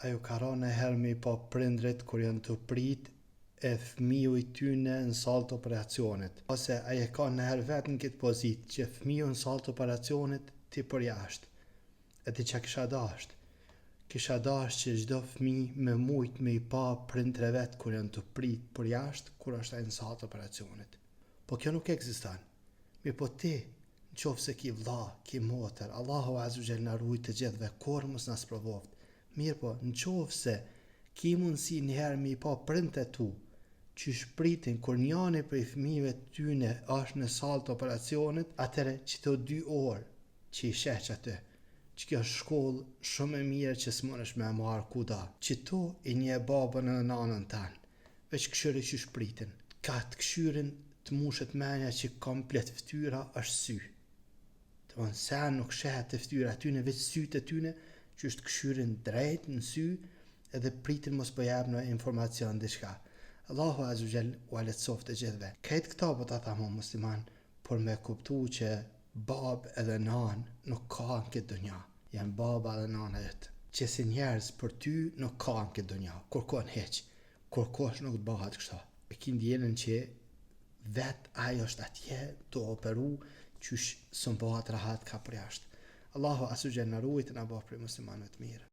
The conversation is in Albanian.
A ju ka ra najherë me i pa prindrit kur janë tu prit e fëmiu i tyne në sallë të operacionit ose a je kan najherë vet në këtë pozitë që fëmiu në sallë të operacionit ti përjashtë e di ça kisha dasht kisha dasht që çdo fëmi me mujt me i pa prindrit e vet kur janë tu prit përjashtë kur është ai në sallë të operacionit po kjo nuk ekziston Mirëpo ti, në qoftë se ki vlla, ki motër, Allahu azze ue xhel na rujt të gjithëve, kurrë mos na sprovoftë. Mirëpo, në qoftë se ki mundësi njëherë me i pa prindët e tu, qysh pritin kur njani prej fëmijëve të tyne është në sallë të operacionit, atëherë qito dy orë që i sheh qaty, qikjo është shkollë shumë e mirë që s'munesh me e marrë kudo. Qitu i njeh babën edhe nanën tan. Veç kqyre qysh pritin. Ka të kqyrin të mushet menja që komplet ftyra është sy. Domthon sen nuk shehet te ftyra e tyne veç sytë e tyne qysh të kqyrin drejt në sy edhe pritin mos po jep në informacion diçka. Allahu azze ue xhel ua lehtësoftë të gjithëve. Krejt këto po ta tham o musliman por me kuptu që babë edhe nanë nuk ka në këtë dunja. Janë baba edhe nana jot. Që si njerëz për ty nuk ka në këtë dunja. Kurkun hiç. Kurkush nuk të bahet kështu. E ki ndjenjën që vet ai është atje tu operu qysh s'un bahet rahat ka përjashtë. Allahu azze ue xhel na rujt e na bëftë prej muslimanëve të mirë.